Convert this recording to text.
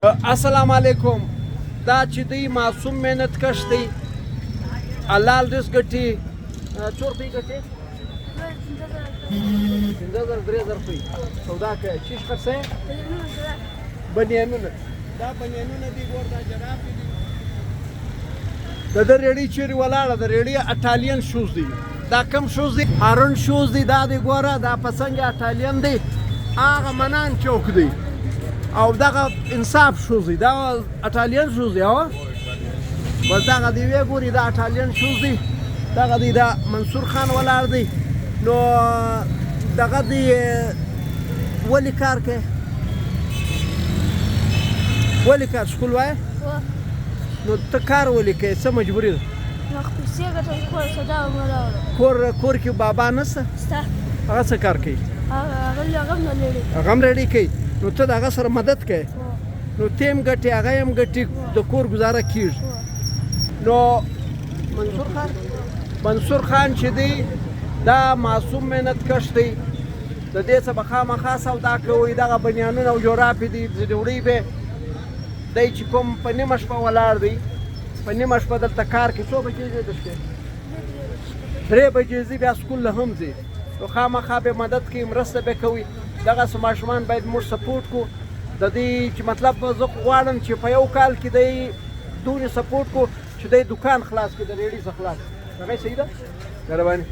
السلام علیکم. دا چې دی معصوم محنت کش دی، حلال رزق ګټي. څو روپۍ ګټي؟ 5000، 3000 روپۍ سودا کوي. چیش خرڅوي؟ بنیانونه. دا بنیانونه دي، ګور، دا جرابې دي. د ده ریړۍ چیرې ولاړه د ریړۍ. اټالین شوز دی. دا کم شوز دی؟ هارن شوز دی. دا دی ګوره، دا په څنګه اټالین دی. هغه منان چوک دی او دغه انصاف شوز دی. دا اټالین شوز دی. او بس دغه دی، وی ګوري، دا اټالین شوز دی. دغه دی، دا منصور خان ولاړ دی. نو دغه دی. ولی کار کوي؟ ولی کار؟ سکول وای؟ نو ته کار ولې کوې؟ څه مجبوري ده؟ نو پیسې ګټم، کور سودا ومراوړم. کور کې بابا نشته؟ ستا. هغه څه کار کوي؟ هغه هغه نه لري. هغه هم ریړۍ کوي. نو ته د هغه سره مدد کوې؟ نو ته هم ګټې، هغه هم ګټي، د کور ګزاره کیږي. نو منصور خان، منصور خان چې دی، دا معصوم محنت کش دی. د دې څه به خامخا سودا کوي. دغه بنیانونه او جورابې دي، ځینې وړي به دی. چې کوم په نیمه شپه ولاړ دی، په نیمه شپه دلته کار کوي. څو بجې ځي د شپې؟ 3 بجې ځي، بیا سکول له هم ځي. نو خامخا به مدد کوي، مرسته به کوي. دغسې ماشومان باید موږ سپورټ کو. د دې چې مطلب زه خو غواړم چې په یو کال کې دی دونې سپورټ کو چې دی دکان خلاص کړي، د ریړۍ څخه خلاص. هغه صحیح ده. مهرباني.